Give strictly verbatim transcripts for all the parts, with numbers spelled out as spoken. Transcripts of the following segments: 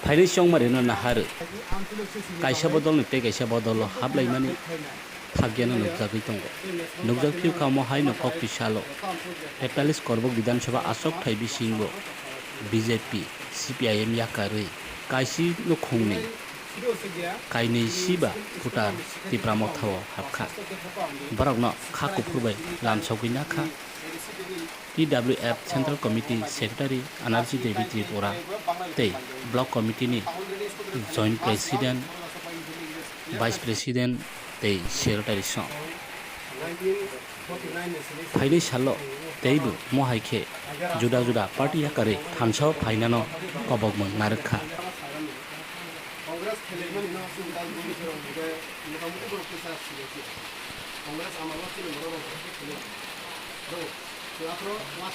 Phainai chongmarino naharwi kaisa bodolni tei kaisa bodolo hablaimani phakyano nukjagwi tongo. Nukjakphio kha omo haino koktwi salo ektalis Korbok Bidhan Sabha achukthai bisingo B J P, C P I M yakarwi kaisi nukhungni kainwi siba voter Tipra Mothao habkha. Borokno kha kuphur bai lamsogwi nakha. T W F Central Committee Secretary Anerji Devi Tripura tei Block Committee ni Joint President, Vice President tei Secretary song. Phainai salo teibo mohai khe juda juda party yakarwi thansa o phainano kobokmung narwk kha.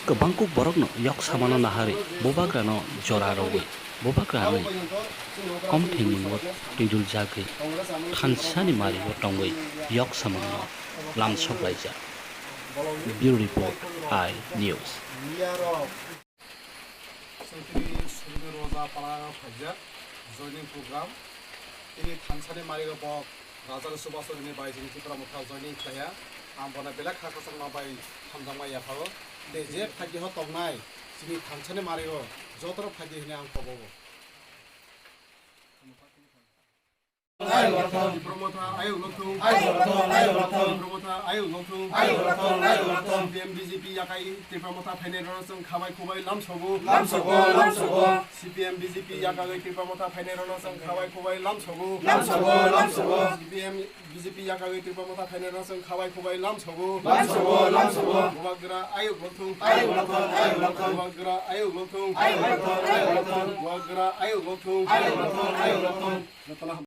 Kwbangkuk borokno yok samano naharwi bubagrano jora rwwi bubagra hinwi komthengmung o twiduljagwi thansani mario tongwi yok samano lamsok laijak. Bureau Report, I News. Chwng tini Sugni Roja Pala phaijak joining program. Tini thansani mario bo Raja Subhas Chondro ni bai chini Tipra Motha joining khlaiya. Ang bono belai kha khakchangma bai hamjakma yaphago. Tei je phaidi ho tongnai chini thansani mario jotono phaidi hwnwi ang kobogo. Tipra Motha ayuk lokthung. Tipra Motha ayuk lokthung. C P M B J P yakai Tipra Motha phainai rwno chwng khabai khubai lamsogo. C P M B J P yakai Tipra Motha phainai rwno chwng khabai khubai lamsogo. C P M B J P yakai Tipra Motha phainai rwno chwng khabai khubai lamsogo. Bubagra ayuk lokthung. Bubagra ayuk lokthung. Bubagra ayuk lokthung.